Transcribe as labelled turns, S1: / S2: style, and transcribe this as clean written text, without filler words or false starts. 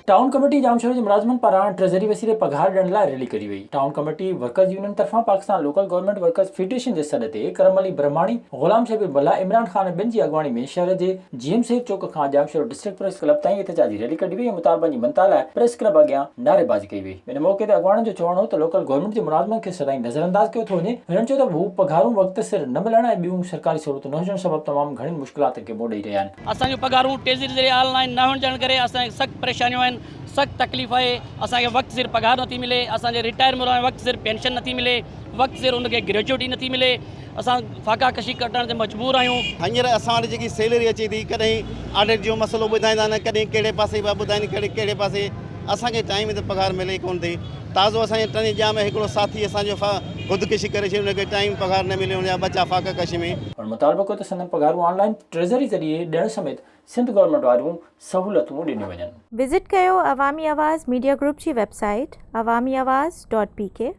S1: Town committee ڄامشوري جي ملازمن پاران ٽريزري وسيلي پگهار ڏيڻ لاء ريلي ڪڍي وئي. ٽائون ڪميٽي ورڪرز يونين طرفان Pakistan local government workers federation جي سڏ تي ڪرم علي برهماڻي، غلام شبير ملاح، عمران خان ۽ ٻين جي اڳواڻي ۾ شهر جي جي ايم سيد چوڪ کان ڄامشورو ڊسٽرڪٽ پريس ڪلب تائين احتجاجي ريلي ڪڍي وئي ۽ مطالبن جي مڃتا لاء پريس ڪلب اڳيان نعريبازي ڪئي وئي. ان موقعي تي اڳواڻن جو چوڻ هو ته لوڪل گورنمينٽ جي ملازمن کي سدائين نظرانداز ڪيو ٿو وڃي. هنن چيو ته هو پگهارون وقت سر نه ملڻ ۽ ٻيون سرڪاري سهولتون نه هجڻ سبب تمام گهڻين مشڪلاتن کي منهن ڏئي رهيا آهن.
S2: اسان جون پگهارون ٽيزري ذريعي آن لائين نه هجڻ ڪري اسان کي سخت پريشانيون آهن، سخت تڪليف آهي، اسان کي وقت سر پگهار نٿي ملي، اسان جي رٽائر ملڻ وقت سر پينشن نٿي ملي، وقت سر ان کي گريجوئٽي نٿي ملي، اسان فاقا ڪشي ڪٽڻ تي مجبور آهيون.
S3: هينئر اسان وٽ جيڪي سيلري اچي ٿي ڪڏهن آڊٽ جو مسئلو ٻڌائيندا آهن ڪڏهن ڪهڙي پاسي پيا ٻڌائين ڪهڙي ڪهڙي پاسي اسان کي ٽائيم تي پگهار ملي ڪونه ٿي تازو اسان جي ٽنهي ڄام هڪڙو ساٿي اسان جو خودڪشي ڪري ڇڏي ان کي ٽائيم پگهار نه ملي ان جا ٻچا فاقا ڪشي ۾.
S1: هن مطالبو ڪيو ته سندن پگهارون آن لائين ٽريزري ذريعي ڏيڻ سميت سنڌ گورنمينٽ واريون سهولتون ڏنيون وڃن.
S4: وزٽ ڪيو عوامي آواز ميڊيا گروپ جي website Awami Awaz dot P K.